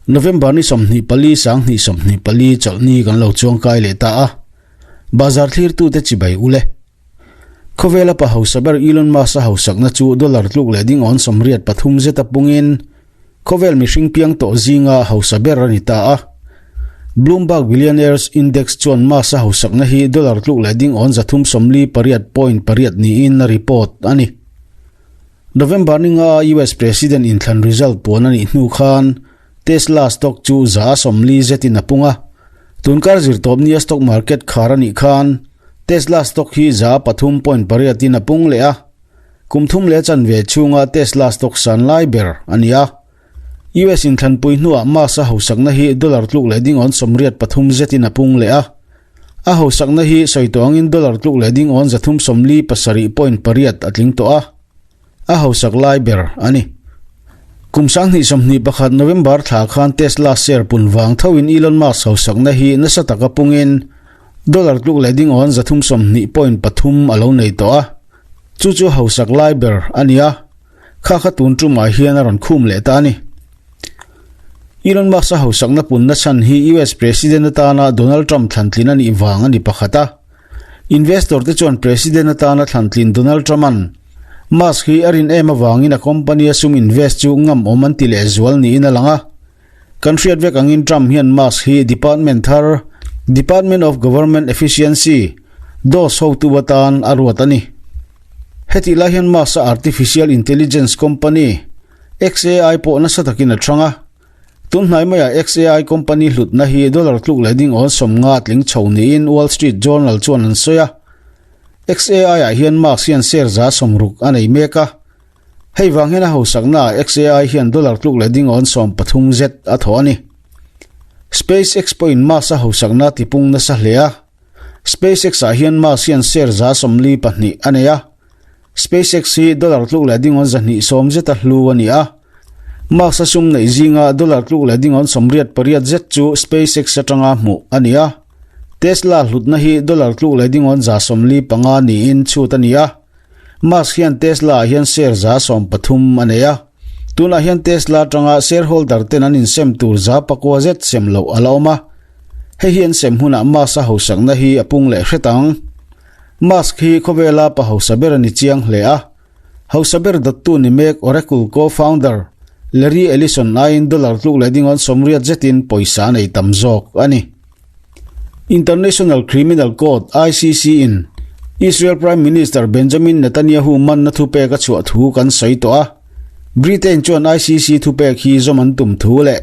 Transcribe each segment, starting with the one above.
November ni 24 2024 chawlhni kan lo chuangkai leh ta a, bazar thlirtute chibai ule. Khawvela pa hausa ber Elon Musk-a hausakna chu dollar tluk leh ding awn 83 zeta pungin khawvel mihring piang tawh zinga hausa ber a ni ta a. Bloomberg Billionaires Index chuan Musk-a hausakna hi dollar tluk leh ding awn 348.8 niin a report a ni. November ni nga US President inthlan result puan a nih hnu khan Tesla stock chu 40 zetin a pung a. Tunkar zirtawp nia stock market khar a nih khan Tesla stock hi 3.8 in a pung leh a. Kum thum leh chanve chhunga Tesla stock san lai ber a ni a. US inthlanpui hnuah Musk-a hausakna hi dollar tluk leh ding awn 83 zetin a pung leh a. A hausakna hi sawi tawh angin dollar tluk leh ding awn 347.8 a tling tawh a, a hausak lai ber a ni. Kum 2021 November thla khan Tesla share pun vang thoin Elon Musk hausakna hi nasa taka pungin dollar tluk leh ding awn 320.3 a lo nei tawh a, chu chu hausak lai ber a ni a. Kha kha tun tumah hian a rawn khum leh ta a ni. Elon Musk-a hausakna punna chhan hi US President atana Donald Trump thlantlin a nih vang a ni pakhat a. Investor te chuan President atana thlantlin Donald Trump-a'n Musk hi a rin em avangin a company-a sum invest chu ngam awm an ti leh zual niin a lang a. Kan hriat vek angin Trump hian Musk hi department thar, Department of Government Efficiency, DOGE hotu atan a ruat a ni. Hetih lai hian Musk-a artificial intelligence company, xAI pawh nasa takin a thang a. Tun hnai maiah xAI company hlutna hi dollar tluk leh ding awn 50 tling chho niin Wall Street Journal chuan an sawi a. xAI-ah hian Musk hian share 60 a nei mek a. Hei vang hian a hausakna ah xAI hian dollar tluk leh ding awn 13 zet a thawh a ni. SpaceX pawhin Musk a hausakna tipung nasa hle a. SpaceX ah hian Musk hian share 42 a nei a. SpaceX hi dollar tluk leh ding awn 210 zet a hlu a ni a. Musk a sum neih zinga dollar tluk leh ding awn 88 zet chu SpaceX atanga hmuh a ni a. Tesla hlutna hi dollar tluk leh ding awn 145 niin chhut a ni a. Musk hian Tesla ah hian share 13% a nei a. Tunah hian Tesla atanga shareholder ten an insem tur 40 zet sem loh a la awm a. Hei hi an sem hunah Musk a hausakna hi a pung leh hret ang. Musk hi khawvela pa hausa ber a ni chiang hle a. Hausa ber dawttu ni mek Oracle co-founder Larry Ellison aiin dollar tluk leh dingawn 80 zetin pawisa a nei tam zawk a ni. International Criminal Court, ICC, in Israel Prime Minister Benjamin Netanyahu manna thupek a chhuah thu kan sawi tawh a. Britain chuan ICC thupek hi zawm an tum thu leh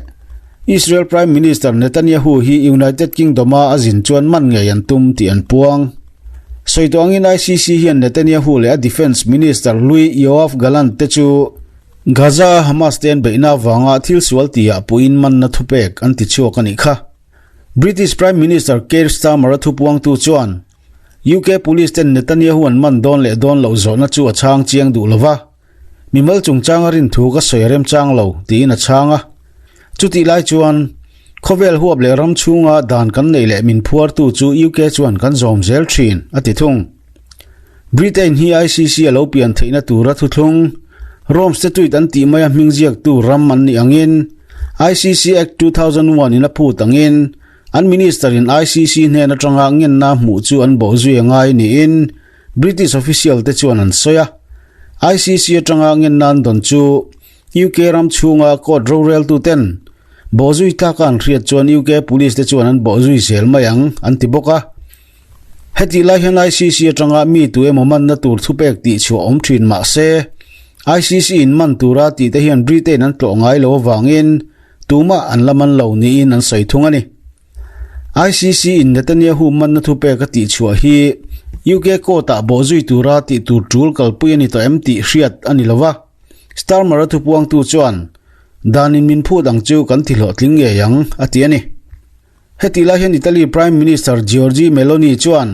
Israel Prime Minister Netanyahu hi United Kingdom-a a zin chuan man ngei an tum tih an puang. Sawi tawh angin ICC hian Netanyahu leh a Defence Minister Hlui Yoav Gallant te chu Gaza-a Hamas te an beihna avanga thil sual tihah puiin manna thupek an ti chhuak a nih kha. British Prime Minister Keir Starmer-a thupuangtu chuan UK Police ten Netanyahu an man dawn leh dawn loh zawhna chu a chhang chiang duh lova, mimal chungchanga rin thu ka sawi a remchang lo, tiin a chhang a. Chutih lai chuan, khawvel huap leh ram chhunga dan kan neih leh min phuartu chu UK chuan kan zawm zel thin, a ti thung. Britain hi ICC a lo pian theihna tura thuthlung, Rome Statute an tih maia hming ziaktu ram an nih angin, ICC Act 2001 in a phut angin, an minister in ICC hnen atanga ngenna hmuh chu an bawh zui a ngai niin British official te chuan an sawi a. ICC atanga ngenna an dawn chu UK ram chhunga court roreltu ten bawh zui tlaka an hriat chuan UK police te chuan an bawh zui zel mai ang an ti bawk a. Hetih lai hian ICC atanga mi tu emaw manna tur thupek tih chhuah awm thin mah se, ICC in man tura tih te hian Britain an tlawh ngai lo avangin tumah an la man lo niin an sawi thung a ni. ICC in Netanyahu manna thupek a tih chhuah hi UK court-ah bawhzui tura tih tur tul kalpui a ni tawh em tih hriat a ni lo va. Starmer-a thupuangtu chuan, Danin min phut ang chu kan ti hlawhtling ngei ang, a ti a ni. Hetih lai hian Italy Prime Minister Giorgi Meloni chuan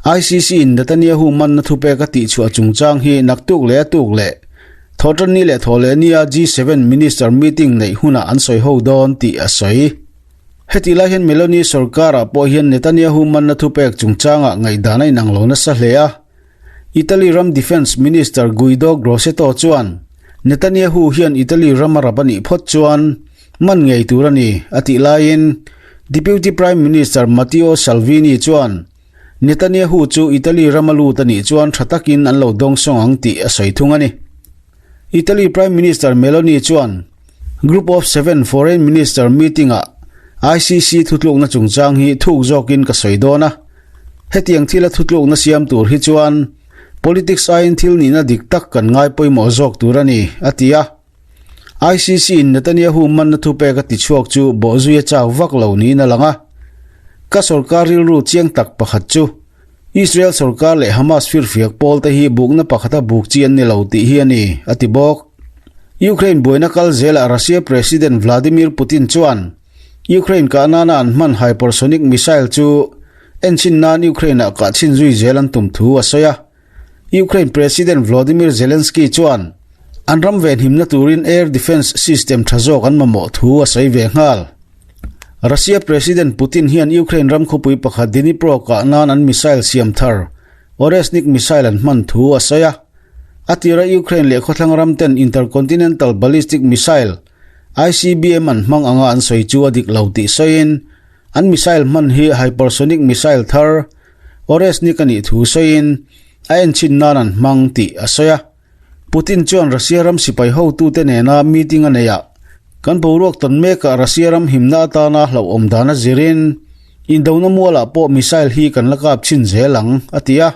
ICC in Netanyahu manna thupek a tihchhuah chungchang hi naktuk leh a tuk leh Thawhtanni leh Thawhlehnia G7 Minister meeting neih hunah an sawi ho dawn tih a sawi. Hetih lai hian Meloni sorkarah pawh hian Netanyahu manna thupek chungchangah ngaihdan a inang lo nasa hle a. Italy ram Defence Minister Guido Grosseto chuan Netanyahu hian Italy ram a rap a nih phawt chuan. Man ngei tur a ni, a tih laiin Deputy Prime Minister Matteo Salvini chuan Netanyahu chu Italy rama lut a nih chuan tha takin an lo dawngsawng ang tih a sawi thung a ni. Italy Prime Minister Meloni chuan Group of Seven Foreign Minister meeting-ah ICC thutlukna chungchang hi thuk zawkin ka sawi dawn a, hetiang thila thutlukna siam tur hi chuan politics aiin thil nihna dik tak kan ngai pawimawh zawk tur a ni, a ti a. ICC-in Netanyahu manna thupek a tichhuak chu bawhzui a chak vak lo niin a lang a. Ka sorkar rilru chiang tak pakhat chu Israel sorkar leh Hamas firfiak pawl te hi bukna pakhata buk chi an ni lo tih hi a ni, a ti bawk. Ukraine buaina kal zelah Russia President Vladimir Putin chuan Ukraine kah nana an hman hypersonic missile chu enchhin nan Ukraine-ah kah chhin zui zel an tum thu a sawi a. Ukraine President Volodymyr Zelensky chuan an ram venhimna turin air defence system tha zawk an mamawh thu a sawi ve nghal. Russia President Putin hian Ukraine ram khawpui pakhat Dnipro kah nan an missile siam thar Oreshnik missile an hman thu a sawi a. A tira Ukraine leh khawthlang ram ten intercontinental ballistic missile, ICBM, an hmang anga an sawi chu a dik lo tih sawiin an missile hman hi hypersonic missile thar Oreshnik a nih thu sawiin a enchhin nan an hmang tih a sawi a. Putin chuan Russia ram sipai hotute nena meeting a neih ah kan boruak tawn mekah Russia ram himna atana hlauhawm dan a zirin indona mualah pawh missile hi kan la kap chhin zel ang, a ti a.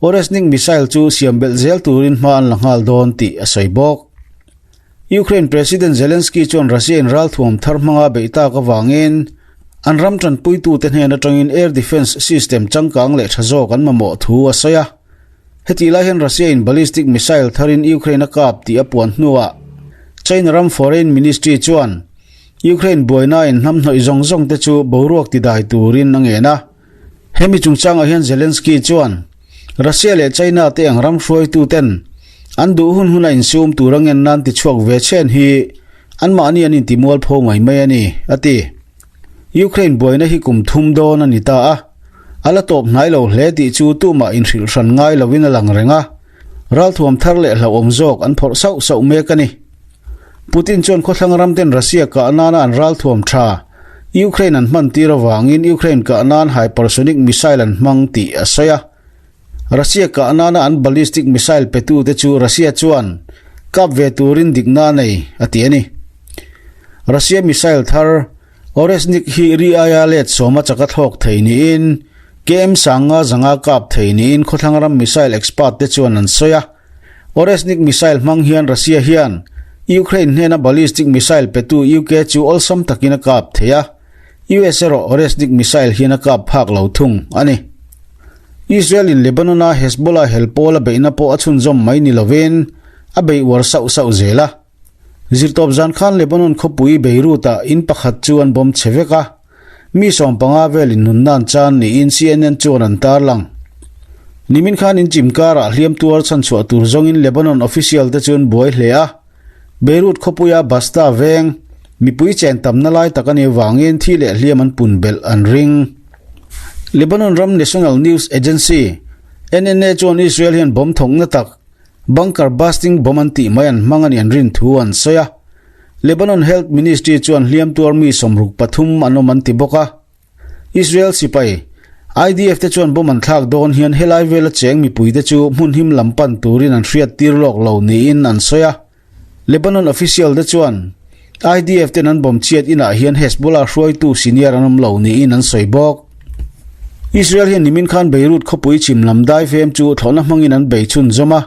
Oreshnik missile chu siam belh zel turin hma an la nghal dawn tih a sawi bawk. Ukraine President Zelensky chuan Russia in ralthuam thar hmanga beih tak avangin an ram tanpuitute hnen atangin air defence system changkang leh tha zawk an mamawh thu a sawi a. Hetih lai hian Russia in ballistic missile tharin Ukraine a kap tih a puan hnuah China ram Foreign Ministry chuan Ukraine buaina in hnamhnawih zawng zawng te chu boruak tidai turin a ngen a. Hemi chungchangah hian Zelensky chuan Russia leh China te ang ram hruaituten an duh hun huna insum tur a ngen nan tichhuak ve chhen hi anmahni an intimual pho mai mai a ni, a ti. Ukraine buaina hi kum thum dawn a ni ta a, a la tawp hnai lo hle tih chu tumah inhrilh hran ngai lovin a lang reng a, ralthuam thar leh hlauhawm zawk an phawrh sauh sauh mek a ni. Putin chuan khawthlang ramten Russia kah nana an ralthuam tha Ukraine an hman tir avangin Ukraine kah nan hypersonic missile an hmang tih a sawi a. Russia kah nana an ballistic missile petute chu Russia chuan kap ve turin dikna a nei, a ti a ni. Russia missile thar Oreshnik hi ri aia let sawma chaka thlawk thei niin KM sanga zanga kap thei niin khawthlang ram missile expert te chuan an sawi a. Oreshnik missile hmang hian Russia hian Ukraine hnena ballistic missile petu UK chu awlsam takin a kap thei a, US erawh Oreshnik missile hian a kap phak lo thung a ni. Israel in Lebanon-a Hezbollah hel pawl a beihna pawh a chhunzawm mai ni lovin a beih uar sauh sauh zel a. Zirtawp zan khan Lebanon khawpui Beirut-ah in pakhat chu an bomb chhe vek a, Mi 15 velin nunna an chan niin CNN chuan an tarlang. Nimin khan inchim karah hliam tuar chhanchhuah tur zawngin Lebanon official te chu an buai hle a. Beirut khawpuia Basta veng, mipui chen tamna lai tak a nih avangin thi leh hliam an pun belh an ring. Lebanon ram National News Agency, NNA chuan Israel hian bomb thawkna tak, bunker busting bomb an tih mai an hmang a nih an rin thu an sawi a. Lebanon Health Ministry chuan hliam tuar mi 63 an awm an ti bawk a. Israel sipai, IDF te chuan bomb an thlak dawn hian helai vela cheng mipuite chu hmun him lam pan turin an hriat tir lawk lo niin an sawi a. Lebanon official te chuan IDF ten an bomb chhiat inah hian Hezbollah hruaitu senior an awm lo niin an sawi bawk. Israel hian nimin khan Beirut khawpui chhim lam daifem chu thlawhna hmangin an bei chhunzawm a.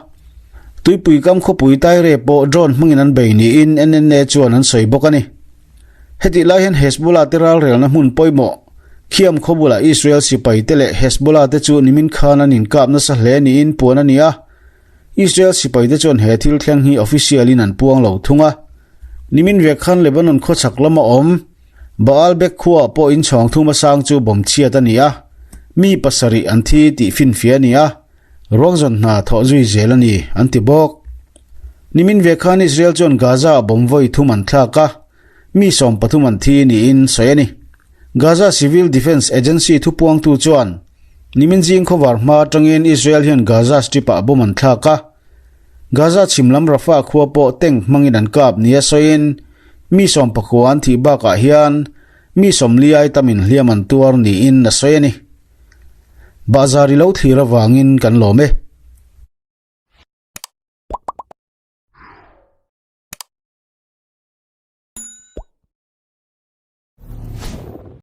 Tuipui kam khawpui Tyre pawh drone hmangin an bei niin NNA chuan an sawi bawk a ni. Hetih lai hian Hezbollah te ralrelna hmun pawimawh Khiam khaw bulah Israel sipai te leh Hezbollah te chu nimin khan an inkap nasa hle niin puan a ni a. Israel sipai te chuan he thil thleng hi official in an puang lo thung a. Nimin vek khan Lebanon khawchhak lama awm Baalbek khuaah pawh inchhawng thum a sang chu bomb chhiat a ni a, mi pasarih an thi tih finfiah a ni a. Ruangzawn hna thawh zui zel a ni, an ti bawk. Nimin ve khan Israel chuan Gaza-ah bomb vawi thum an thlak a, mi 13 an thi niin sawi a ni. Gaza Civil Defence Agency thupuangtu chuan nimin zing khawvar hma atangin Israel hian Gaza Strip-ah bomb an thlak a, Gaza chhim lam Rafah khua pawh tank hmangin an kap nia sawiin. Mi sawmpakua an thih bakah hian mi 40 ai tamin hliam an tuar niin a sawi a ni. Bahzar i lo thlir avangin kan lawm e.